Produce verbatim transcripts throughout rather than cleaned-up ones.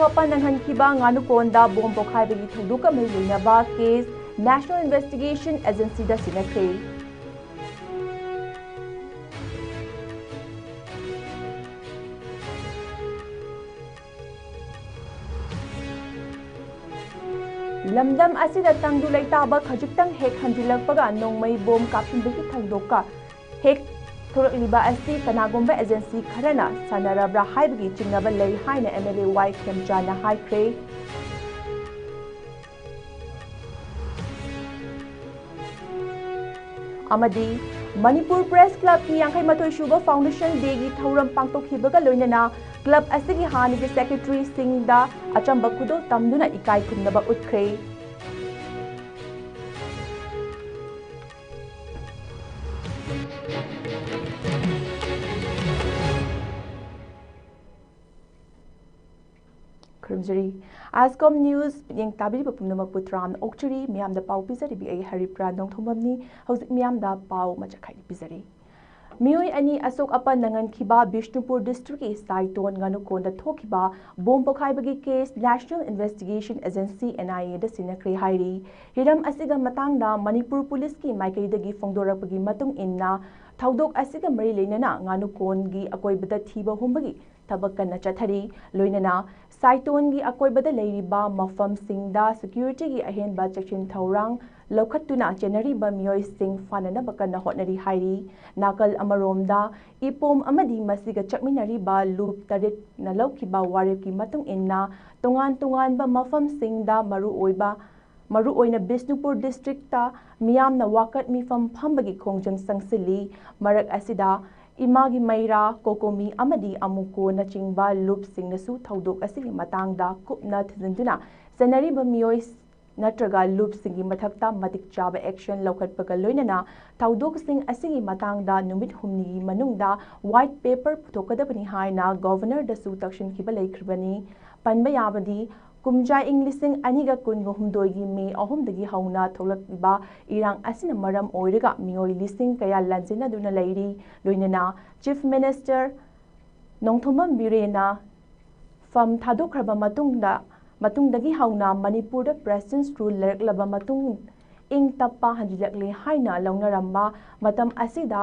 ꯑꯄꯟ ꯅꯪꯍꯟꯈꯤꯕ ꯉꯥꯅꯨꯀꯣꯟꯗ ꯕꯣꯝ ꯄꯣꯈꯥꯏꯕꯒꯤ ꯊꯧꯗꯣꯛꯀ ꯃꯔꯤ ꯂꯩꯅꯕ ꯀꯦꯁ National Investigation Agencyꯗ ꯁꯤꯟꯅꯈ꯭ꯔꯦ꯫ ꯂꯝꯗꯝ ꯑꯁꯤꯗ ꯇꯪꯗꯨ ꯂꯩꯇꯥꯕ ꯈꯖꯤꯛꯇꯪ ꯍꯦꯛ ꯍꯟꯖꯤꯜꯂꯛꯄꯒ ꯅꯣꯡꯃꯩ ꯕꯣꯝ ꯀꯥꯞꯁꯤꯟꯕꯒꯤ ꯊꯧꯗꯣꯛꯀ ꯍꯦꯛ ꯊꯣꯔꯛꯂꯤꯕ ꯑꯁꯤ ꯀꯅꯥꯒꯨꯝꯕ ꯑꯦꯖꯦꯟꯁꯤ ꯈꯔꯅ ꯁꯥꯟꯅꯔꯕ꯭ꯔꯥ ꯍꯥꯏꯕꯒꯤ ꯆꯤꯡꯅꯕ ꯂꯩ ꯍꯥꯏꯅ MLA ꯋꯥꯏ ꯈꯦꯝꯆꯥꯅ ꯍꯥꯏꯈ꯭ꯔꯦ꯫ ꯑꯃꯗꯤ ꯃꯅꯤꯄꯨꯔ ꯄ꯭ꯔꯦꯁ ꯀ꯭ꯂꯕꯀꯤ ꯌꯥꯡꯈꯩ ꯃꯥꯊꯣꯏ ꯁꯨꯕ Foundation Dayꯒꯤ ꯊꯧꯔꯝ ꯄꯥꯡꯊꯣꯛꯈꯤꯕꯒ ꯂꯣꯏꯅꯅ ꯀ꯭ꯂꯕ ꯑꯁꯤꯒꯤ ꯍꯥꯟꯅꯒꯤ ꯁꯦꯀ꯭ꯔꯦꯇꯔꯤꯁꯤꯡꯗ ꯑꯆꯝꯕ ꯈꯨꯗꯣꯜ ꯇꯝꯗꯨꯅ ꯏꯀꯥꯏ ꯈꯨꯝꯅꯕ ꯎꯠꯈ꯭ꯔꯦ꯫ ꯈꯨꯔꯨꯝꯖꯔꯤ꯫ ꯑꯥꯏꯁꯀꯣꯝ ꯅ꯭ꯌꯨꯁ ꯃꯤꯠꯌꯦꯡ ꯇꯥꯕꯤꯔꯤꯕ ꯄꯨꯝꯅꯃꯛꯄꯨ ꯇꯔꯥꯝꯅ ꯑꯣꯛꯆꯔꯤ꯫ ꯃꯤꯌꯥꯝꯗ ꯄꯥꯎ ꯄꯤꯖꯔꯤꯕꯤ ꯑꯩ ꯍꯔꯤꯄ꯭ꯔꯥ ꯅꯣꯡꯊꯣꯝꯕꯝꯅꯤ꯫ ꯍꯧꯖꯤꯛ ꯃꯤꯌꯥꯝꯗ ꯄꯥꯎ ꯃꯆꯥ ꯈꯥꯏꯗ ꯄꯤꯖꯔꯤ꯫ ꯃꯤꯑꯣꯏ ꯑꯅꯤ ꯑꯁꯣꯛ ꯑꯄꯟ ꯅꯪꯍꯟꯈꯤꯕ ꯕꯤꯁꯅꯨꯄꯨꯔ ꯗꯤꯁꯇ꯭ꯔꯤꯛꯀꯤ ꯁꯥꯏꯇꯣꯟ ꯉꯥꯅꯨꯀꯣꯟꯗ ꯊꯣꯛꯈꯤꯕ ꯕꯣꯝ ꯄꯣꯈꯥꯏꯕꯒꯤ ꯀꯦꯁ National Investigation Agency, NIAꯗ ꯁꯤꯟꯅꯈ꯭ꯔꯦ ꯍꯥꯏꯔꯤ꯫ ꯍꯤꯔꯝ ꯑꯁꯤꯒ ꯃꯇꯥꯡꯗ ꯃꯅꯤꯄꯨꯔ ꯄꯨꯂꯤꯁꯀꯤ ꯃꯥꯏꯀꯩꯗꯒꯤ ꯐꯣꯡꯗꯣꯔꯛꯄꯒꯤ ꯃꯇꯨꯡ ꯏꯟꯅ, ꯊꯧꯗꯣꯛ ꯑꯁꯤꯒ ꯃꯔꯤ ꯂꯩꯅꯅ ꯉꯥꯅꯨꯀꯣꯟꯒꯤ ꯑꯀꯣꯏꯕꯗ ꯊꯤꯕ ꯍꯨꯝꯕꯒꯤ ꯊꯕꯛ ꯀꯟꯅ ꯆꯠꯊꯔꯤ꯫ ꯂꯣꯏꯅꯅ ꯁꯥꯏꯇꯣꯟꯒꯤ ꯑꯀꯣꯏꯕꯗ ꯂꯩꯔꯤꯕ ꯃꯐꯝꯁꯤꯡꯗ ꯁꯦꯀ꯭ꯌꯨꯔꯤꯇꯤꯒꯤ ꯑꯍꯦꯟꯕ ꯆꯦꯛꯁꯤꯟ ꯊꯧꯔꯥꯡ ꯂꯧꯈꯠꯇꯨꯅ ꯆꯦꯟꯅꯔꯤꯕ ꯃꯤꯑꯣꯏꯁꯤꯡ ꯐꯥꯅꯅꯕ ꯀꯟꯅ ꯍꯣꯠꯅꯔꯤ ꯍꯥꯏꯔꯤ꯫ ꯅꯥꯀꯜ ꯑꯃꯔꯣꯝꯗ, ꯏꯄꯣꯝ ꯑꯃꯗꯤ ꯃꯁꯤꯒ ꯆꯠꯃꯤꯟꯅꯔꯤꯕ ꯂꯨꯞ ꯇꯔꯦꯠꯅ ꯂꯧꯈꯤꯕ ꯋꯥꯔꯦꯞꯀꯤ ꯃꯇꯨꯡ ꯏꯟꯅ, ꯇꯣꯉꯥꯟ ꯇꯣꯉꯥꯟꯕ ꯃꯐꯝꯁꯤꯡꯗ ꯃꯔꯨꯑꯣꯏꯕ, ꯃꯔꯨꯑꯣꯏꯅ ꯕꯤꯁꯅꯨꯄꯨꯔ ꯗꯤꯁꯇ꯭ꯔꯤꯛꯇ ꯃꯤꯌꯥꯝꯅ ꯋꯥꯀꯠ ꯃꯤꯐꯝ ꯐꯝꯕꯒꯤ ꯈꯣꯡꯖꯪ ꯆꯪꯁꯤꯜꯂꯤ꯫ ꯃꯔꯛ ꯑꯁꯤꯗ, ꯏꯃꯥꯒꯤ ꯃꯩꯔꯥ, ꯀꯣꯀꯣꯃꯤ ꯑꯃꯗꯤ ꯑꯃꯨꯀꯣꯅꯆꯤꯡꯕ ꯂꯨꯞꯁꯤꯡꯅꯁꯨ ꯊꯧꯗꯣꯛ ꯑꯁꯤꯒꯤ ꯃꯇꯥꯡꯗ ꯀꯨꯞꯅ ꯊꯤꯖꯤꯟꯗꯨꯅ ꯆꯦꯟꯅꯔꯤꯕ ꯃꯤꯑꯣꯏ ꯅꯠꯇ꯭ꯔꯒ ꯂꯨꯞꯁꯤꯡꯒꯤ ꯃꯊꯛꯇ ꯃꯇꯤꯛ ꯆꯥꯕ action ꯂꯧꯈꯠꯄꯒ ꯂꯣꯏꯅꯅ ꯊꯧꯗꯣꯛꯁꯤꯡ ꯑꯁꯤꯒꯤ ꯃꯇꯥꯡꯗ ꯅꯨꯃꯤꯠ ꯍꯨꯝꯅꯤꯒꯤ ꯃꯅꯨꯡꯗ white paper ꯄꯨꯊꯣꯛꯀꯗꯕꯅꯤ ꯍꯥꯏꯅ Governorꯗꯁꯨ ꯇꯛꯁꯤꯟꯈꯤꯕ ꯂꯩꯈ꯭ꯔꯤꯕꯅꯤ꯫ ꯄꯟꯕ ꯌꯥꯕꯗꯤ, ꯀꯨꯝꯖꯥ ꯏꯪ ꯂꯤꯁꯤꯡ ꯑꯅꯤꯒ ꯀꯨꯟꯒ ꯍꯨꯝꯗꯣꯏꯒꯤ ꯃꯦ ꯑꯍꯨꯝꯗꯒꯤ ꯍꯧꯅ ꯊꯣꯛꯂꯛꯂꯤꯕ ꯏꯔꯥꯡ ꯑꯁꯤꯅ ꯃꯔꯝ ꯑꯣꯏꯔꯒ ꯃꯤꯑꯣꯏ ꯂꯤꯁꯤꯡ ꯀꯌꯥ ꯂꯥꯟꯖꯦꯟꯅꯗꯨꯅ ꯂꯩꯔꯤ꯫ ꯂꯣꯏꯅꯅ Chief Minister ꯅꯣꯡꯊꯣꯝꯕꯝ ꯕꯤꯔꯦꯟꯅ ꯐꯝ ꯊꯥꯗꯣꯛꯈ꯭ꯔꯕ ꯃꯇꯨꯡꯗ, ꯃꯇꯨꯡꯗꯒꯤ ꯍꯧꯅ ꯃꯅꯤꯄꯨꯔꯗ President's Rule ꯂꯩꯔꯛꯂꯕ ꯃꯇꯨꯡ ꯏꯪ ꯇꯞꯄ ꯍꯟꯖꯤꯜꯂꯛꯂꯦ ꯍꯥꯏꯅ ꯂꯧꯅꯔꯝꯕ ꯃꯇꯝ ꯑꯁꯤꯗ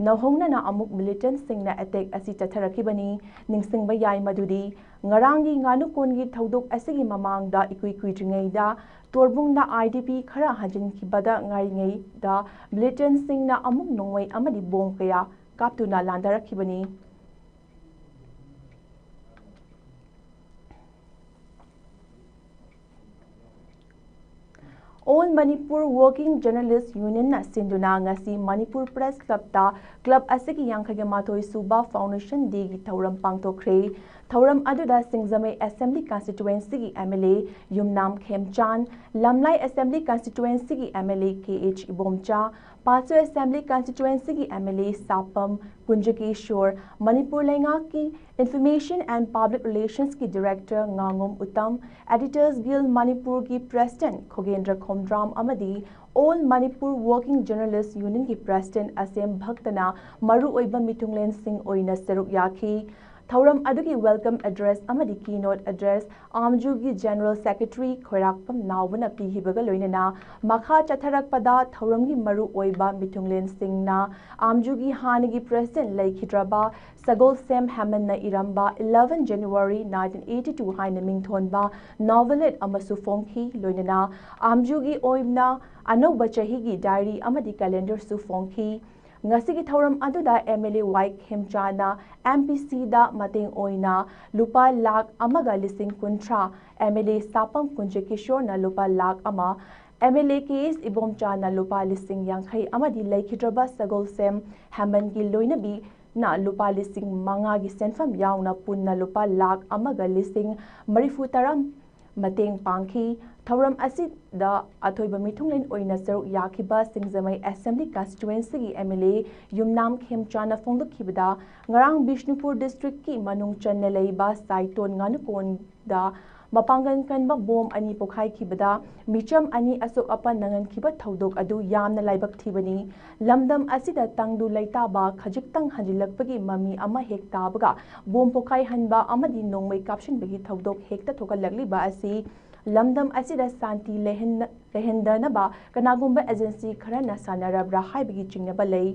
ꯅꯧꯍꯧꯅꯅ ꯑꯃꯨꯛ militantꯁꯤꯡꯅ attack ꯑꯁꯤ ꯆꯠꯊꯔꯛꯈꯤꯕꯅꯤ꯫ ꯅꯤꯡꯁꯤꯡꯕ ꯌꯥꯏ ꯃꯗꯨꯗꯤ ꯉꯔꯥꯡꯒꯤ ꯉꯥꯅꯨꯀꯣꯟꯒꯤ ꯊꯧꯗꯣꯛ ꯑꯁꯤꯒꯤ ꯃꯃꯥꯡꯗ ꯏꯀꯨꯏ ꯀꯨꯏꯗ꯭ꯔꯤꯉꯩꯗ ꯇꯣꯔꯕꯨꯡꯗ IDP ꯈꯔ ꯍꯟꯖꯤꯟꯈꯤꯕꯗ ꯉꯥꯏꯔꯤꯉꯩꯗ militantꯁꯤꯡꯅ ꯑꯃꯨꯛ ꯅꯣꯡꯃꯩ ꯑꯃꯗꯤ bomb ꯀꯌꯥ ꯀꯥꯞꯇꯨꯅ ꯂꯥꯟꯗꯥꯔꯛꯈꯤꯕꯅꯤ꯫ All Manipur Working Journalist Unionꯅ ꯁꯤꯟꯗꯨꯅ ꯉꯁꯤ ꯃꯅꯤꯄꯨꯔ Press Clubꯇ club ꯑꯁꯤꯒꯤ ꯌꯥꯡꯈꯩꯒ ꯃꯥꯊꯣꯏ ꯁꯨꯕ Foundation Dayꯒꯤ ꯊꯧꯔꯝ ꯄꯥꯡꯊꯣꯛꯈ꯭ꯔꯦ꯫ ꯊꯧꯔꯝ ꯑꯗꯨꯗ ꯁꯤꯡꯖꯃꯩ Assembly Constituencyꯒꯤ MLA ꯌꯨꯝꯅꯥꯝ ꯈꯦꯝꯆꯥꯟ, ꯂꯝꯂꯥꯏ Assembly Constituencyꯒꯤ MLA KH ꯏꯕꯣꯝꯆꯥ, ꯄꯥꯠꯁꯣꯏ Assembly Constituencyꯒꯤ MLA ꯁꯥꯄꯝ ꯀꯨꯟꯖꯀꯤꯁꯣꯔ, ꯃꯅꯤꯄꯨꯔ ꯂꯩꯉꯥꯛꯀꯤ Information and Public Relationsꯀꯤ Director ꯉꯥꯉꯣꯝ Uttam, Editors Guild ꯃꯅꯤꯄꯨꯔꯒꯤ President ꯈꯣꯒꯦꯟꯗ꯭ꯔ ꯈꯣꯝꯗ꯭ꯔꯥꯝ ꯑꯃꯗꯤ All Manipur Working Journalist Unionꯒꯤ President ꯑꯁꯦꯝ ꯚꯛꯇꯅ ꯃꯔꯨꯑꯣꯏꯕ ꯃꯤꯊꯨꯡꯂꯦꯟꯁꯤꯡ ꯑꯣꯏꯅ ꯁꯔꯨꯛ ꯌꯥꯈꯤ꯫ ꯊꯧꯔꯝ ꯑꯗꯨꯒꯤ welcome address ꯑꯃꯗꯤ keynote address ꯑꯥꯝꯖꯨꯒꯤ General Secretary ꯈꯣꯏꯔꯥꯛꯄꯝ ꯅꯥꯎꯕꯅ ꯄꯤꯈꯤꯕꯒ ꯂꯣꯏꯅꯅ ꯃꯈꯥ ꯆꯠꯊꯔꯛꯄꯗ ꯊꯧꯔꯝꯒꯤ ꯃꯔꯨꯑꯣꯏꯕ ꯃꯤꯊꯨꯡꯂꯦꯟꯁꯤꯡꯅ ꯑꯥꯝꯖꯨꯒꯤ ꯍꯥꯟꯅꯒꯤ President ꯂꯩꯈꯤꯗ꯭ꯔꯕ ꯁꯒꯣꯜꯁꯦꯝ ꯍꯦꯃꯟꯅ ꯏꯔꯝꯕ eleven January nineteen eighty two ꯍꯥꯏꯅ ꯃꯤꯡꯊꯣꯟꯕ novelette ꯑꯃꯁꯨ ꯐꯣꯡꯈꯤ꯫ ꯂꯣꯏꯅꯅ ꯑꯥꯝꯖꯨꯒꯤ ꯑꯣꯏꯅ ꯑꯅꯧꯕ ꯆꯍꯤꯒꯤ diary ꯑꯃꯗꯤ calendarꯁꯨ ꯐꯣꯡꯈꯤ꯫ ꯉꯁꯤꯒꯤ ꯊꯧꯔꯝ ꯑꯗꯨꯗ MLA ꯋꯥꯏ ꯈꯦꯝꯆꯥꯅ MPCꯗ ꯃꯇꯦꯡ ꯑꯣꯏꯅ ꯂꯨꯄꯥ ꯂꯥꯈ ꯑꯃꯒ ꯂꯤꯁꯤꯡ ꯀꯨꯟꯊ꯭ꯔꯥ, MLA ꯁꯥꯄꯝ ꯀꯨꯟꯖꯀꯤꯁꯣꯔꯅ ꯂꯨꯄꯥ ꯂꯥꯈ ꯑꯃ, MLA KH ꯏꯕꯣꯝꯆꯥꯅ ꯂꯨꯄꯥ ꯂꯤꯁꯤꯡ ꯌꯥꯡꯈꯩ ꯑꯃꯗꯤ ꯂꯩꯈꯤꯗ꯭ꯔꯕ ꯁꯒꯣꯜꯁꯦꯝ ꯍꯦꯃꯟꯒꯤ ꯂꯣꯏꯅꯕꯤꯅ ꯂꯨꯄꯥ ꯂꯤꯁꯤꯡ ꯃꯉꯥꯒꯤ ꯁꯦꯟꯐꯝ ꯌꯥꯎꯅ ꯄꯨꯟꯅ ꯂꯨꯄꯥ ꯂꯥꯈ ꯑꯃꯒ ꯂꯤꯁꯤꯡ ꯃꯔꯤꯐꯨ ꯇꯔꯥ ꯃꯇꯦꯡ ꯄꯥꯡꯈꯤ꯫ ꯊꯧꯔꯝ ꯑꯁꯤꯗ ꯑꯊꯣꯏꯕ ꯃꯤꯊꯨꯡꯂꯦꯟ ꯑꯣꯏꯅ ꯁꯔꯨꯛ ꯌꯥꯈꯤꯕ ꯁꯤꯡꯖꯃꯩ Assembly Constituencyꯒꯤ MLA ꯌꯨꯝꯅꯥꯝ ꯈꯦꯝꯆꯥꯅ ꯐꯣꯡꯗꯣꯛꯈꯤꯕꯗ, ꯉꯔꯥꯡ ꯕꯤꯁꯅꯨꯄꯨꯔ Districtꯀꯤ ꯃꯅꯨꯡ ꯆꯟꯅ ꯂꯩꯕ ꯁꯥꯏꯇꯣꯟ ꯉꯥꯅꯨꯀꯣꯟꯗ ꯃꯄꯥꯡꯒꯜ ꯀꯟꯕ ꯕꯣꯝ ꯑꯅꯤ ꯄꯣꯈꯥꯏꯈꯤꯕꯗ ꯃꯤꯆꯝ ꯑꯅꯤ ꯑꯁꯣꯛ ꯑꯄꯟ ꯅꯪꯍꯟꯈꯤꯕ ꯊꯧꯗꯣꯛ ꯑꯗꯨ ꯌꯥꯝꯅ ꯂꯥꯏꯕꯛ ꯊꯤꯕꯅꯤ꯫ ꯂꯝꯗꯝ ꯑꯁꯤꯗ ꯇꯪꯗꯨ ꯂꯩꯇꯥꯕ ꯈꯖꯤꯛꯇꯪ ꯍꯟꯖꯤꯜꯂꯛꯄꯒꯤ ꯃꯃꯤ ꯑꯃ ꯍꯦꯛ ꯇꯥꯕꯒ ꯕꯣꯝ ꯄꯣꯈꯥꯏꯍꯟꯕ ꯑꯃꯗꯤ ꯅꯣꯡꯃꯩ ꯀꯥꯞꯁꯤꯟꯕꯒꯤ ꯊꯧꯗꯣꯛ ꯍꯦꯛꯇ ꯊꯣꯛꯍꯜꯂꯛꯂꯤꯕ ꯑꯁꯤ ꯂꯝꯗꯝ ꯑꯁꯤꯗ ꯁꯥꯟꯇꯤ ꯂꯩꯍꯟ-, ꯂꯩꯍꯟꯗꯅꯕ ꯀꯅꯥꯒꯨꯝꯕ ꯑꯦꯖꯦꯟꯁꯤ ꯈꯔꯅ ꯁꯥꯟꯅꯔꯕ꯭ꯔꯥ ꯍꯥꯏꯕꯒꯤ ꯆꯤꯡꯅꯕ ꯂꯩ꯫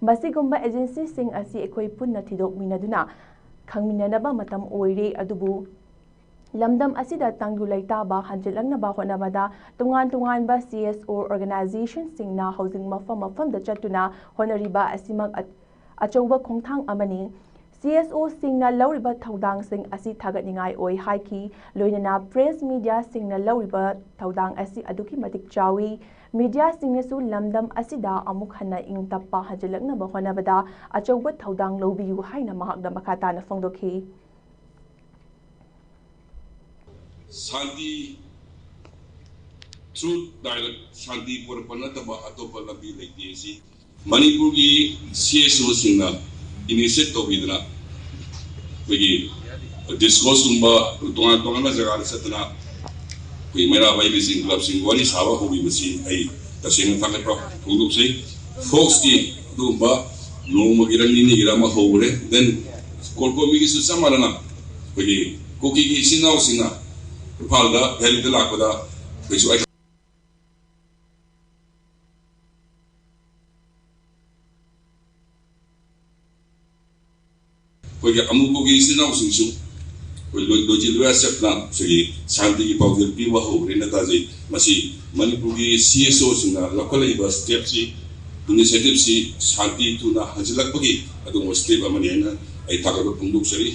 ꯃꯁꯤꯒꯨꯝꯕ ꯑꯦꯖꯦꯟꯁꯤꯁꯤꯡ ꯑꯁꯤ ꯑꯩꯈꯣꯏ ꯄꯨꯟꯅ ꯊꯤꯗꯣꯛꯃꯤꯟꯅꯗꯨꯅ ꯈꯪꯃꯤꯟꯅꯅꯕ ꯃꯇꯝ ꯑꯣꯏꯔꯦ꯫ ꯑꯗꯨꯕꯨ ꯂꯝꯗꯝ ꯑꯁꯤꯗ ꯇꯪꯗꯨ ꯂꯩꯇꯥꯕ ꯍꯟꯖꯤꯜꯂꯛꯅꯕ ꯍꯣꯠꯅꯕꯗ ꯇꯣꯉꯥꯟ ꯇꯣꯉꯥꯟꯕ C S O organizationꯁꯤꯡꯅ ꯍꯧꯖꯤꯛ ꯃꯐꯝ ꯃꯐꯝꯗ ꯆꯠꯇꯨꯅ ꯍꯣꯠꯅꯔꯤꯕ ꯑꯁꯤꯃꯛ ꯑ-, ꯑꯆꯧꯕ ꯈꯣꯡꯊꯥꯡ ꯑꯃꯅꯤ꯫ C S Oꯁꯤꯡꯅ ꯂꯧꯔꯤꯕ ꯊꯧꯗꯥꯡꯁꯤꯡ ꯑꯁꯤ ꯊꯥꯒꯠꯅꯤꯡꯉꯥꯏ ꯑꯣꯏ ꯍꯥꯏꯈꯤ꯫ ꯂꯣꯏꯅꯅ press mediaꯁꯤꯡꯅ ꯂꯧꯔꯤꯕ ꯊꯧꯗꯥꯡ ꯑꯁꯤ ꯑꯗꯨꯛꯀꯤ ꯃꯇꯤꯛ ꯆꯥꯎꯏ꯫ Mediaꯁꯤꯡꯅꯁꯨ ꯂꯝꯗꯝ ꯑꯁꯤꯗ ꯑꯃꯨꯛ ꯍꯟꯅ ꯏꯪ ꯇꯞꯄ ꯍꯟꯖꯤꯜꯂꯛꯅꯕ ꯍꯣꯠꯅꯕꯗ ꯑꯆꯧꯕ ꯊꯧꯗꯥꯡ ꯂꯧꯕꯤꯌꯨ ꯍꯥꯏꯅ ꯃꯍꯥꯛꯅ ꯃꯈꯥ ꯇꯥꯅ ꯐꯣꯡꯗꯣꯛꯈꯤ꯫ ꯁꯥꯟꯇꯤ, truth dialogue, ꯁꯥꯟꯇꯤ ꯄꯨꯔꯛꯄ ꯅꯠꯇꯕ ꯑꯇꯣꯞꯄ ꯂꯝꯕꯤ ꯂꯩꯇꯦ꯫ ꯑꯁꯤ ꯃꯅꯤꯄꯨꯔꯒꯤ C S Oꯁꯤꯡꯅ initiate ꯇꯧꯕꯤꯗꯅ ꯑꯩꯈꯣꯏꯒꯤ discourseꯀꯨꯝꯕ ꯇꯣꯉꯥꯟ ꯇꯣꯉꯥꯟꯕ ꯖꯒꯥꯗ ꯆꯠꯇꯅ ꯑꯩꯈꯣꯏ ꯃꯩꯔꯥ ꯄꯥꯏꯕꯤꯁꯤꯡ clubꯁꯤꯡ ꯋꯥꯔꯤ ꯁꯥꯕ ꯍꯧꯕꯤꯕꯁꯤ ꯑꯩ ꯇꯁꯦꯡꯅ ꯊꯥꯒꯠꯄ ꯐꯣꯡꯗꯣꯛꯆꯩ꯫ Folkꯁꯀꯤ ꯑꯗꯨꯒꯨꯝꯕ ꯅꯣꯡꯃꯒꯤꯔ ꯅꯤꯅꯤꯒꯤꯔ ꯑꯃ ꯍꯧꯈ꯭ꯔꯦ꯫ Then ꯀꯣꯔꯀꯣꯃꯤꯒꯤꯁꯨ ꯆꯞ ꯃꯥꯟꯅꯅ ꯑꯩꯈꯣꯏꯒꯤ ꯀꯨꯀꯤꯒꯤ ꯏꯆꯤꯟ ꯏꯅꯥꯎꯁꯤꯡꯅ ꯏꯝꯐꯥꯜꯗ ꯔꯦꯂꯤꯗ ꯂꯥꯛꯄꯗ ꯑꯩꯈꯣꯏꯁꯨ ꯑꯩꯈꯣꯏꯒꯤ ꯑꯃꯨꯛꯄꯒꯤ ꯏꯆꯤꯟ ꯏꯅꯥꯎꯁꯤꯡꯁꯨ ꯑꯩꯈꯣꯏ ꯂꯣꯏ-, ꯂꯣꯏꯖꯤꯜ ꯂꯣꯌꯥ ꯆꯠꯇꯅ ꯉꯁꯥꯏꯒꯤ ꯁꯥꯟꯇꯤꯒꯤ ꯄꯥꯎꯖꯦꯜ ꯄꯤꯕ ꯍꯧꯈ꯭ꯔꯦꯅ ꯇꯥꯖꯩ꯫ ꯃꯁꯤ ꯃꯅꯤꯄꯨꯔꯒꯤ C S Oꯁꯤꯡꯅ ꯂꯧꯈꯠꯂꯛꯏꯕ stepꯁꯤ, initiativeꯁꯤ ꯁꯥꯟꯇꯤ ꯊꯨꯅ ꯍꯟꯖꯤꯜꯂꯛꯄꯒꯤ ꯑꯗꯨꯒꯨꯝꯕ step ꯑꯃꯅꯤ ꯍꯥꯏꯅ ꯑꯩ ꯊꯥꯒꯠꯄ ꯐꯣꯡꯗꯣꯛꯆꯔꯤ꯫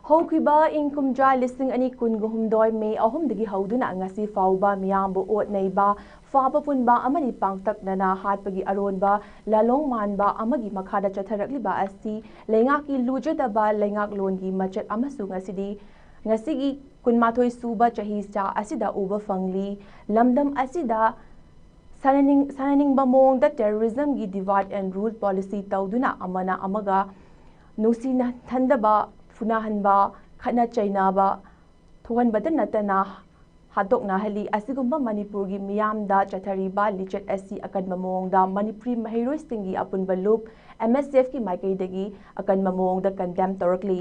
ꯍꯧꯈꯤꯕ ꯏꯪ ꯀꯨꯝꯖꯥ ꯂꯤꯁꯤꯡ ꯑꯅꯤ ꯀꯨꯟꯒ ꯍꯨꯝꯗꯣꯏ ꯃꯦ ꯑꯍꯨꯝꯗꯒꯤ ꯍꯧꯗꯨꯅ ꯉꯁꯤ ꯐꯥꯎꯕ ꯃꯤꯌꯥꯝꯕꯨ ꯑꯣꯠ ꯅꯩꯕ, ꯐꯥꯕ ꯄꯨꯟꯕ ꯑꯃꯗꯤ ꯄꯥꯡꯇꯛꯅꯅ ꯍꯥꯠꯄꯒꯤ ꯑꯔꯣꯟꯕ ꯂꯥꯂꯣꯡ ꯃꯥꯟꯕ ꯑꯃꯒꯤ ꯃꯈꯥꯗ ꯆꯠꯊꯔꯛꯂꯤꯕ ꯑꯁꯤ ꯂꯩꯉꯥꯛꯀꯤ ꯂꯨꯖꯗꯕ ꯂꯩꯉꯥꯛꯂꯣꯟꯒꯤ ꯃꯆꯠ ꯑꯃꯁꯨ ꯉꯁꯤꯗꯤ, ꯉꯁꯤꯒꯤ ꯀꯨꯟꯃꯥꯊꯣꯏ ꯁꯨꯕ ꯆꯍꯤꯆꯥ ꯑꯁꯤꯗ ꯎꯕ ꯐꯪꯂꯤ꯫ ꯂꯝꯗꯝ ꯑꯁꯤꯗ ꯁꯥꯟꯅꯅꯤꯡ-, ꯁꯥꯟꯅꯅꯤꯡꯕ ꯃꯑꯣꯡꯗ terrorismꯒꯤ divide and rule policy ꯇꯧꯗꯨꯅ ꯑꯃꯅ ꯑꯃꯒ ꯅꯨꯡꯁꯤꯅꯍꯟꯗꯕ, ꯐꯨꯅꯍꯟꯕ, ꯈꯠꯅ ꯆꯩꯅꯕ ꯊꯣꯛꯍꯟꯕꯇ ꯅꯠꯇꯅ ꯍꯥꯠꯇꯣꯛꯅꯍꯜꯂꯤ꯫ ꯑꯁꯤꯒꯨꯝꯕ ꯃꯅꯤꯄꯨꯔꯒꯤ ꯃꯤꯌꯥꯝꯗ ꯆꯠꯊꯔꯤꯕ ꯂꯤꯆꯠ ꯑꯁꯤ ꯑꯀꯟꯕ ꯃꯑꯣꯡꯗ ꯃꯅꯤꯄꯨꯔꯤ ꯃꯍꯩꯔꯣꯏꯁꯤꯡꯒꯤ ꯑꯄꯨꯟꯕ ꯂꯨꯞ, ꯑꯦꯝ ꯑꯦꯁ ꯑꯦꯐꯀꯤ ꯃꯥꯏꯀꯩꯗꯒꯤ ꯑꯀꯟꯕ ꯃꯑꯣꯡꯗ ꯀꯟꯗꯦꯝ ꯇꯧꯔꯛꯂꯤ꯫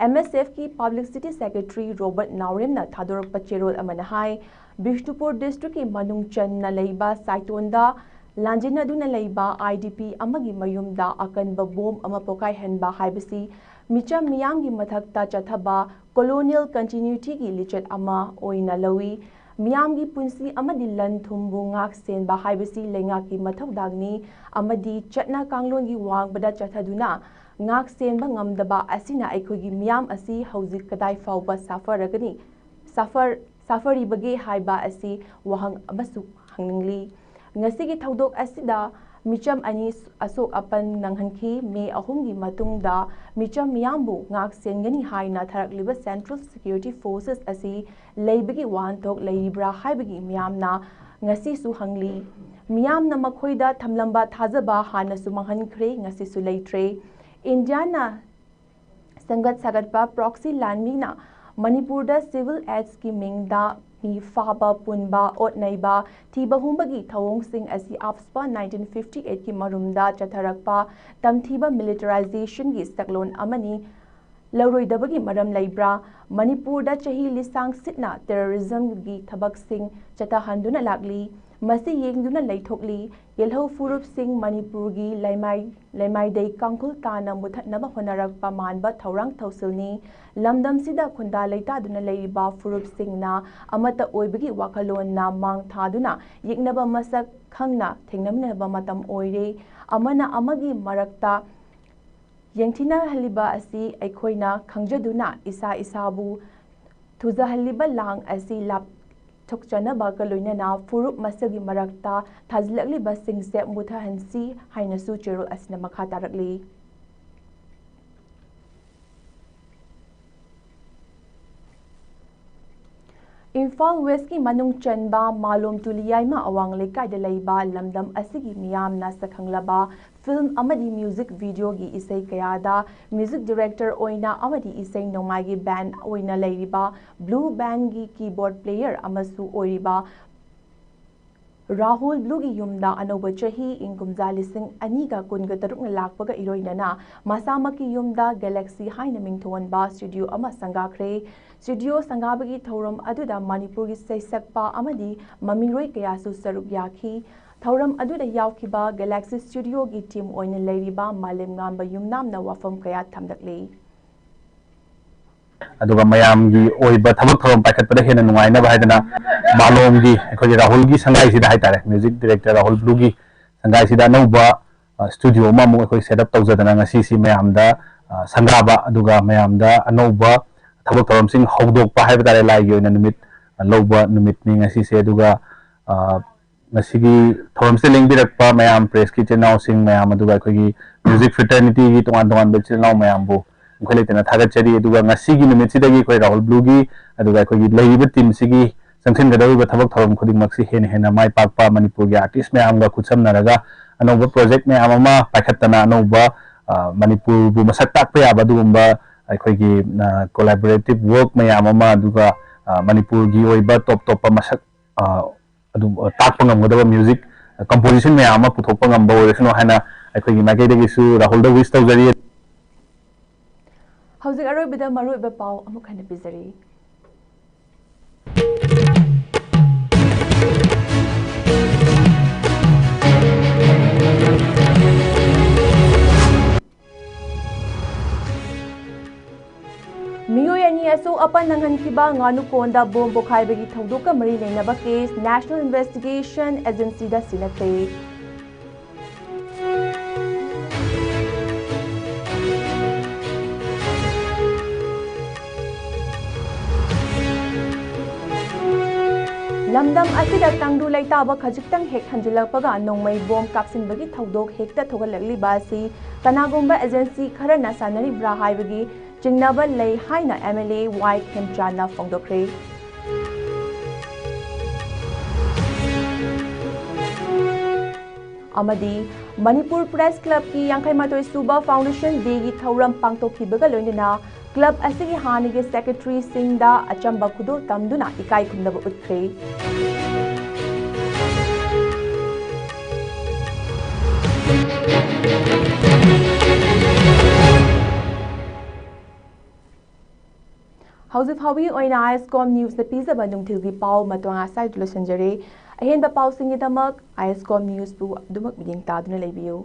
ꯑꯦꯝ ꯑꯦꯁ ꯑꯦꯐꯀꯤ ꯄꯕ꯭ꯂꯤꯁꯤꯇꯤ ꯁꯦꯀ꯭ꯔꯦꯇꯔꯤ ꯔꯣꯕꯔꯠ ꯅꯥꯎꯔꯦꯝꯅ ꯊꯥꯗꯣꯔꯛꯄ ꯆꯦꯔꯣꯜ ꯑꯃꯅ ꯍꯥꯏ, ꯕꯤꯁꯅꯨꯄꯨꯔ ꯗꯤꯁꯇ꯭ꯔꯤꯛꯀꯤ ꯃꯅꯨꯡ ꯆꯟꯅ ꯂꯩꯕ ꯁꯥꯏꯇꯣꯟꯗ ꯂꯥꯟꯖꯦꯟꯅꯗꯨꯅ ꯂꯩꯕ ꯑꯥꯏ ꯗꯤ ꯄꯤ ꯑꯃꯒꯤ ꯃꯌꯨꯝꯗ ꯑꯀꯟꯕ ꯕꯣꯝ ꯑꯃ ꯄꯣꯈꯥꯏꯍꯟꯕ ꯍꯥꯏꯕꯁꯤ ꯃꯤꯆꯝ ꯃꯤꯌꯥꯝꯒꯤ ꯃꯊꯛꯇ ꯆꯠꯊꯕ ꯀꯣꯂꯣꯅꯤꯌꯦꯜ ꯀꯟꯇꯤꯅ꯭ꯌꯨꯇꯤꯒꯤ ꯂꯤꯆꯠ ꯑꯃ ꯑꯣꯏꯅ ꯂꯧꯏ꯫ ꯃꯤꯌꯥꯝꯒꯤ ꯄꯨꯟꯁꯤ ꯑꯃꯗꯤ ꯂꯟ ꯊꯨꯝꯕꯨ ꯉꯥꯛ ꯁꯦꯟꯕ ꯍꯥꯏꯕꯁꯤ ꯂꯩꯉꯥꯛꯀꯤ ꯃꯊꯧꯗꯥꯡꯅꯤ ꯑꯃꯗꯤ ꯆꯠꯅ ꯀꯥꯡꯂꯣꯟꯒꯤ ꯋꯥꯡꯃꯗ ꯆꯠꯊꯗꯨꯅ ꯉꯥꯛ ꯁꯦꯟꯕ ꯉꯝꯗꯕ ꯑꯁꯤꯅ ꯑꯩꯈꯣꯏꯒꯤ ꯃꯤꯌꯥꯝ ꯑꯁꯤ ꯍꯧꯖꯤꯛ ꯀꯗꯥꯏ ꯐꯥꯎꯕ ꯁꯥꯐꯔꯒꯅꯤ, ꯁꯥꯐꯔ-, ꯁꯥꯐꯔꯤꯕꯒꯦ ꯍꯥꯏꯕ ꯑꯁꯤ ꯋꯥꯍꯪ ꯑꯃꯁꯨ ꯍꯪꯅꯤꯡꯂꯤ꯫ ꯉꯁꯤꯒꯤ ꯊꯧꯗꯣꯛ ꯑꯁꯤꯗ ꯃꯤꯆꯝ ꯑꯅꯤ ꯑꯁꯣꯛ ꯑꯄꯟ ꯅꯪꯍꯟꯈꯤ꯫ ꯃꯦ ꯑꯍꯨꯝꯒꯤ ꯃꯇꯨꯡꯗ ꯃꯤꯆꯝ ꯃꯤꯌꯥꯝꯕꯨ ꯉꯥꯛ ꯁꯦꯟꯒꯅꯤ ꯍꯥꯏꯅ ꯊꯥꯔꯛꯂꯤꯕ ꯁꯦꯟꯇ꯭ꯔꯦꯜ ꯁꯦꯀ꯭ꯌꯨꯔꯤꯇꯤ ꯐꯣꯔꯁꯦꯁ ꯑꯁꯤ ꯂꯩꯕꯒꯤ ꯋꯥꯍꯟꯊꯣꯛ ꯂꯩꯔꯤꯕ꯭ꯔꯥ ꯍꯥꯏꯕꯒꯤ ꯃꯤꯌꯥꯝꯅ ꯉꯁꯤꯁꯨ ꯍꯪꯂꯤ꯫ ꯃꯤꯌꯥꯝꯅ ꯃꯈꯣꯏꯗ ꯊꯝꯂꯝꯕ ꯊꯥꯖꯕ ꯍꯥꯟꯅꯁꯨ ꯃꯥꯡꯍꯟꯈ꯭ꯔꯦ, ꯉꯁꯤꯁꯨ ꯂꯩꯇ꯭ꯔꯦ꯫ ꯏꯟꯗꯤꯌꯥꯅ ꯁꯦꯝꯒꯠ ꯁꯥꯒꯠꯄ ꯄ꯭ꯔꯣꯛꯁꯤ ꯂꯥꯟꯃꯤꯅ ꯃꯅꯤꯄꯨꯔꯗ ꯁꯤꯚꯤꯜ ꯑꯦꯖꯀꯤ ꯃꯤꯡꯗ ꯃꯤ ꯐꯥꯕ, ꯄꯨꯟꯕ, ꯑꯣꯠ ꯅꯩꯕ, ꯊꯤꯕ ꯍꯨꯝꯕꯒꯤ ꯊꯧꯑꯣꯡꯁꯤꯡ ꯑꯁꯤ ꯑꯥꯐꯁꯄ ꯅꯥꯏꯟꯇꯤꯟ ꯐꯤꯐꯇꯤ ꯑꯩꯠꯀꯤ ꯃꯔꯨꯝꯗ ꯆꯠꯊꯔꯛꯄ ꯇꯝꯊꯤꯕ ꯃꯤꯂꯤꯇꯔꯥꯏꯖꯦꯁꯟꯒꯤ ꯁꯛꯂꯣꯟ ꯑꯃꯅꯤ꯫ ꯂꯧꯔꯣꯏꯗꯕꯒꯤ ꯃꯔꯝ ꯂꯩꯕ꯭ꯔꯥ? ꯃꯅꯤꯄꯨꯔꯗ ꯆꯍꯤ ꯂꯤꯁꯥꯡ ꯁꯤꯠꯅ ꯇꯦꯔꯣꯔꯤꯖꯝꯒꯤ ꯊꯕꯛꯁꯤꯡ ꯆꯠꯊꯍꯟꯗꯨꯅ ꯂꯥꯛꯂꯤ꯫ ꯃꯁꯤ ꯌꯦꯡꯗꯨꯅ ꯂꯩꯊꯣꯛꯂꯤ꯫ ꯌꯦꯜꯍꯧ ꯐꯨꯔꯨꯞꯁꯤꯡ ꯃꯅꯤꯄꯨꯔꯒꯤ ꯂꯩꯃꯥꯏ, ꯂꯩꯃꯥꯏꯗꯩ ꯀꯥꯡꯈꯨꯜ ꯇꯥꯅ ꯃꯨꯊꯠꯅꯕ ꯍꯣꯠꯅꯔꯛꯄ ꯃꯥꯟꯕ ꯊꯧꯔꯥꯡ ꯊꯧꯁꯤꯜꯅꯤ꯫ ꯂꯝꯗꯝꯁꯤꯗ ꯈꯨꯟꯗꯥ ꯂꯩꯇꯥꯗꯨꯅ ꯂꯩꯔꯤꯕ ꯐꯨꯔꯨꯞꯁꯤꯡꯅ ꯑꯃꯠꯇ ꯑꯣꯏꯕꯒꯤ ꯋꯥꯈꯜꯂꯣꯟꯅ ꯃꯥꯡ ꯊꯥꯗꯨꯅ ꯌꯦꯛꯅꯕ ꯃꯁꯛ ꯈꯪꯅ ꯊꯦꯡꯅꯃꯤꯟꯅꯕ ꯃꯇꯝ ꯑꯣꯏꯔꯦ꯫ ꯑꯃꯅ ꯑꯃꯒꯤ ꯃꯔꯛꯇ ꯌꯦꯡꯊꯤꯅꯍꯜꯂꯤꯕ ꯑꯁꯤ ꯑꯩꯈꯣꯏꯅ ꯈꯪꯖꯗꯨꯅ ꯏꯁꯥ ꯏꯁꯥꯕꯨ ꯊꯨꯖꯍꯜꯂꯤꯕ ꯂꯥꯡ ꯑꯁꯤ ꯂꯥꯞꯊꯣꯛꯆꯅꯕꯒ ꯂꯣꯏꯅꯅ ꯐꯨꯔꯨꯞ ꯃꯁꯦꯜꯒꯤ ꯃꯔꯛꯇ ꯊꯥꯖꯤꯜꯂꯛꯂꯤꯕꯁꯤꯡꯁꯦ ꯃꯨꯊꯍꯟꯁꯤ ꯍꯥꯏꯅꯁꯨ ꯆꯦꯔꯣꯜ ꯑꯁꯤꯅ ꯃꯈꯥ ꯇꯥꯔꯛꯂꯤ꯫ ꯏꯝꯐꯥꯜ ꯋꯦꯁꯀꯤ ꯃꯅꯨꯡ ꯆꯟꯕ ꯃꯥꯂꯣꯝ ꯇꯨꯂꯤꯌꯥꯏꯃ ꯑꯋꯥꯡ ꯂꯩꯀꯥꯏꯗ ꯂꯩꯕ ꯂꯝꯗꯝ ꯑꯁꯤꯒꯤ ꯃꯤꯌꯥꯝꯅ ꯁꯛꯈꯪꯂꯕ ꯐꯤꯜꯝ ꯑꯃꯗꯤ ꯃ꯭ꯌꯨꯖꯤꯛ ꯚꯤꯗꯤꯑꯣꯒꯤ ꯏꯁꯩ ꯀꯌꯥꯗ ꯃ꯭ꯌꯨꯖꯤꯛ ꯗꯤꯔꯦꯛꯇꯔ ꯑꯣꯏꯅ ꯑꯃꯗꯤ ꯏꯁꯩ ꯅꯣꯡꯃꯥꯏꯒꯤ ꯕꯦꯟ ꯑꯣꯏꯅ ꯂꯩꯔꯤꯕ ꯕ꯭ꯂꯨ ꯕꯦꯟꯒꯤ ꯀꯤꯕꯣꯔꯗ ꯄ꯭ꯂꯦꯌꯔ ꯑꯃꯁꯨ ꯑꯣꯏꯔꯤꯕ ꯔꯥꯍꯨꯜ ꯕ꯭ꯂꯨꯒꯤ ꯌꯨꯝꯗ ꯑꯅꯧꯕ ꯆꯍꯤ ꯏꯪ ꯀꯨꯝꯖꯥ ꯂꯤꯁꯤꯡ ꯑꯅꯤꯒ ꯀꯨꯟꯒ ꯇꯔꯨꯛꯅ ꯂꯥꯛꯄꯒ ꯏꯔꯣꯏꯅꯅ ꯃꯁꯥꯃꯛꯀꯤ ꯌꯨꯝꯗ ꯒꯦꯂꯦꯛꯁꯤ ꯍꯥꯏꯅ ꯃꯤꯡꯊꯣꯟꯕ ꯁ꯭ꯇꯨꯗꯤꯑꯣ ꯑꯃ ꯁꯪꯒꯥꯈ꯭ꯔꯦ꯫ ꯁ꯭ꯇꯨꯗꯤꯑꯣ ꯁꯪꯒꯥꯕꯒꯤ ꯊꯧꯔꯝ ꯑꯗꯨꯗ ꯃꯅꯤꯄꯨꯔꯒꯤ ꯁꯩꯁꯛꯄ ꯑꯃꯗꯤ ꯃꯃꯤꯔꯣꯏ ꯀꯌꯥꯁꯨ ꯁꯔꯨꯛ ꯌꯥꯈꯤ꯫ ꯊꯧꯔꯝ ꯑꯗꯨꯗ ꯌꯥꯎꯈꯤꯕ ꯒꯦꯂꯦꯛꯁꯤ ꯁ꯭ꯇꯨꯗꯤꯑꯣꯒꯤ ꯇꯤꯝ ꯑꯣꯏꯅ ꯂꯩꯔꯤꯕ ꯃꯥꯂꯦꯝꯉꯥꯟꯕ ꯌꯨꯝꯅꯥꯝꯅ ꯋꯥꯐꯝ ꯀꯌꯥ ꯊꯝꯂꯛꯂꯤ꯫ ꯑꯗꯨꯒ ꯃꯌꯥꯝꯒꯤ ꯑꯣꯏꯕ ꯊꯕꯛ ꯊꯧꯔꯝ ꯄꯥꯏꯈꯠꯄꯗ ꯍꯦꯟꯅ ꯅꯨꯡꯉꯥꯏꯅꯕ ꯍꯥꯏꯗꯅ ꯃꯥꯂꯣꯝꯒꯤ ꯑꯩꯈꯣꯏꯒꯤ ꯔꯥꯍꯨꯜꯒꯤ ꯁꯪꯒꯥꯏꯁꯤꯗ ꯍꯥꯏꯇꯥꯔꯦ, ꯃ꯭ꯌꯨꯖꯤꯛ ꯗꯤꯔꯦꯛꯇꯔ ꯔꯥꯍꯨꯜ ꯕ꯭ꯂꯨꯒꯤ ꯁꯪꯒꯥꯏꯁꯤꯗ ꯑꯅꯧꯕ, ꯑ, ꯁ꯭ꯇꯨꯗꯤꯑꯣ ꯑꯃꯃꯨꯛ ꯑꯩꯈꯣꯏ ꯁꯦꯠ ꯑꯞ ꯇꯧꯖꯗꯅ ꯉꯁꯤꯁꯤ ꯃꯌꯥꯝꯗ, ꯑ, ꯁꯪꯒꯥꯕ, ꯑꯗꯨꯒ ꯃꯌꯥꯝꯗ ꯑꯅꯧꯕ ꯊꯕꯛ ꯊꯧꯔꯝꯁꯤꯡ ꯍꯧꯗꯣꯛꯄ ꯍꯥꯏꯕ ꯇꯥꯔꯦ, ꯂꯥꯏꯒꯤ ꯑꯣꯏꯅ ꯅꯨꯃꯤꯠ, ꯑ, ꯂꯧꯕ ꯅꯨꯃꯤꯠꯅꯤ ꯉꯁꯤꯁꯦ꯫ ꯑꯗꯨꯒ, ꯑ, ꯉꯁꯤꯒꯤ ꯊꯧꯔꯝꯁꯤꯗ ꯂꯦꯡꯕꯤꯔꯛꯄ ꯃꯌꯥꯝ, ꯄ꯭ꯔꯦꯁꯀꯤ ꯏꯆꯤꯜ ꯏꯅꯥꯎꯁꯤꯡ ꯃꯌꯥꯝ, ꯑꯗꯨꯒ ꯑꯩꯈꯣꯏꯒꯤ ꯃ꯭ꯌꯨꯖꯤꯛ ꯐ꯭ꯔꯦꯇꯔꯅꯤꯇꯤꯒꯤ ꯇꯣꯉꯥꯟ ꯇꯣꯉꯥꯟꯕ ꯏꯆꯤꯜ ꯏꯅꯥꯎ ꯃꯌꯥꯝꯕꯨ ꯃꯈꯣꯏ ꯂꯩꯇꯅ ꯊꯥꯒꯠꯆꯔꯤ꯫ ꯑꯗꯨꯒ ꯉꯁꯤꯒꯤ ꯅꯨꯃꯤꯠꯁꯤꯗꯒꯤ ꯑꯩꯈꯣꯏ ꯔꯥꯍꯨꯜ ꯕ꯭ꯂꯨꯒꯤ, ꯑꯗꯨꯒ ꯑꯩꯈꯣꯏꯒꯤ ꯂꯩꯔꯤꯕ ꯇꯤꯝꯁꯤꯒꯤ ꯆꯪꯁꯤꯟꯒꯗꯧꯔꯤꯕ ꯊꯕꯛ ꯊꯧꯔꯝ ꯈꯨꯗꯤꯡꯃꯛꯁꯤ ꯍꯦꯟꯅ ꯍꯦꯟꯅ ꯃꯥꯏ ꯄꯥꯛꯄ, ꯃꯅꯤꯄꯨꯔꯒꯤ ꯑꯥꯔꯇꯤꯁ ꯃꯌꯥꯝꯒ ꯈꯨꯠꯁꯝꯅꯔꯒ ꯑꯅꯧꯕ ꯄ꯭ꯔꯣꯖꯦꯛ ꯃꯌꯥꯝ ꯑꯃ ꯄꯥꯏꯈꯠꯇꯅ ꯑꯅꯧꯕ, ꯑ, ꯃꯅꯤꯄꯨꯔꯕꯨ ꯃꯁꯛ ꯇꯥꯛꯄ ꯌꯥꯕ ꯑꯗꯨꯒꯨꯝꯕ ꯑꯩꯈꯣꯏꯒꯤ, ꯑ, ꯀꯣꯂꯥꯕꯣꯔꯦꯇꯤꯞ ꯋꯥꯔꯛ ꯃꯌꯥꯝ ꯑꯃ, ꯑꯗꯨꯒ, ꯑ, ꯃꯅꯤꯄꯨꯔꯒꯤ ꯑꯣꯏꯕ ꯇꯣꯞ ꯇꯣꯞꯄ ꯃꯁꯛ, ꯑ, ꯑꯗꯨꯝ, ꯑ, ꯇꯥꯛꯄ ꯉꯝꯒꯗꯕ ꯃ꯭ꯌꯨꯖꯤꯛ, ꯑ, ꯀꯝꯄꯣꯖꯤꯁꯟ ꯃꯌꯥꯝ ꯑꯃ ꯄꯨꯊꯣꯛꯄ ꯉꯝꯕ ꯑꯣꯏꯔꯁꯅꯨ ꯍꯥꯏꯅ ꯑꯩꯈꯣꯏꯒꯤ ꯃꯥꯏꯀꯩꯗꯒꯤꯁꯨ ꯔꯥꯍꯨꯜꯗ ꯋꯤꯁ ꯇꯧꯖꯔꯤ꯫ ꯍꯧꯖꯤꯛ ꯑꯔꯣꯏꯕꯗ ꯃꯔꯨꯑꯣꯏꯕ ꯄꯥꯎ ꯑꯃꯨꯛ ꯍꯟꯅ ꯄꯤꯖꯔꯤ꯫ ꯃꯤꯑꯣꯏ ꯑꯅꯤ ꯑꯁꯣꯛ ꯑꯄꯟ ꯅꯪꯍꯟꯈꯤꯕ ꯉꯥꯅꯨꯀꯣꯟꯗ ꯕꯣꯝ ꯄꯣꯈꯥꯏꯕꯒꯤ ꯊꯧꯗꯣꯛꯀ ꯃꯔꯤ ꯂꯩꯅꯕ ꯀꯦꯁ National Investigation Agencyꯗ ꯁꯤꯟꯅꯈ꯭ꯔꯦ꯫ ꯂꯝꯗꯝ ꯑꯁꯤꯗ ꯇꯪꯗꯨ ꯂꯩꯇꯥꯕ ꯈꯖꯤꯛꯇꯪ ꯍꯦꯛ ꯍꯟꯖꯤꯜꯂꯛꯄꯒ ꯅꯣꯡꯃꯩ ꯕꯣꯝ ꯀꯥꯞꯁꯤꯟꯕꯒꯤ ꯊꯧꯗꯣꯛ ꯍꯦꯛꯇ ꯊꯣꯛꯍꯜꯂꯛꯂꯤꯕ ꯑꯁꯤ ꯀꯅꯥꯒꯨꯝꯕ ꯑꯦꯖꯦꯟꯁꯤ ꯈꯔꯅ ꯁꯥꯟꯅꯔꯤꯕ꯭ꯔꯥ ꯍꯥꯏꯕꯒꯤ ꯆꯤꯡꯅꯕ ꯂꯩ ꯍꯥꯏꯅ MLA ꯋꯥꯏ ꯈꯦꯝꯆꯥꯟꯅ ꯐꯣꯡꯗꯣꯛꯈ꯭ꯔꯦ꯫ ꯑꯃꯗꯤ ꯃꯅꯤꯄꯨꯔ ꯄ꯭ꯔꯦꯁ ꯀ꯭ꯂꯕꯀꯤ ꯌꯥꯡꯈꯩ ꯃꯥꯊꯣꯏ ꯁꯨꯕ ꯐꯥꯎꯟꯗꯦꯁꯟ ꯗꯦꯒꯤ ꯊꯧꯔꯝ ꯄꯥꯡꯊꯣꯛꯈꯤꯕꯒ ꯂꯣꯏꯅꯅ ꯀ꯭ꯂꯕ ꯑꯁꯤꯒꯤ ꯍꯥꯟꯅꯒꯤ ꯁꯦꯀ꯭ꯔꯦꯇꯔꯤꯁꯤꯡꯗ ꯑꯆꯝꯕ ꯈꯨꯗꯣꯜ ꯇꯝꯗꯨꯅ ꯏꯀꯥꯏ ꯈꯨꯝꯅꯕ ꯎꯠꯈ꯭ꯔꯦ꯫ ꯍꯧꯖꯤꯛ ꯐꯥꯎꯕꯒꯤ ꯑꯣꯏꯅ ꯑꯥꯏ ꯑꯦꯁ ꯀꯣꯝ ꯅ꯭ꯌꯨꯁꯅ ꯄꯤꯖꯕ ꯅꯨꯡꯊꯤꯜꯒꯤ ꯄꯥꯎ ꯃꯇꯣꯉꯥ ꯁ꯭ꯋꯥꯏꯗ ꯂꯣꯏꯁꯤꯟꯖꯔꯦ꯫ ꯑꯍꯦꯟꯕ ꯄꯥꯎꯁꯤꯡꯒꯤꯗꯃꯛ ꯑꯥꯏ ꯑꯦꯁ ꯀꯣꯝ ꯅ꯭ꯌꯨꯁꯄꯨ ꯑꯗꯨꯃꯛ ꯃꯤꯠꯌꯦꯡ ꯇꯥꯗꯨꯅ ꯂꯩꯕꯤꯌꯨ꯫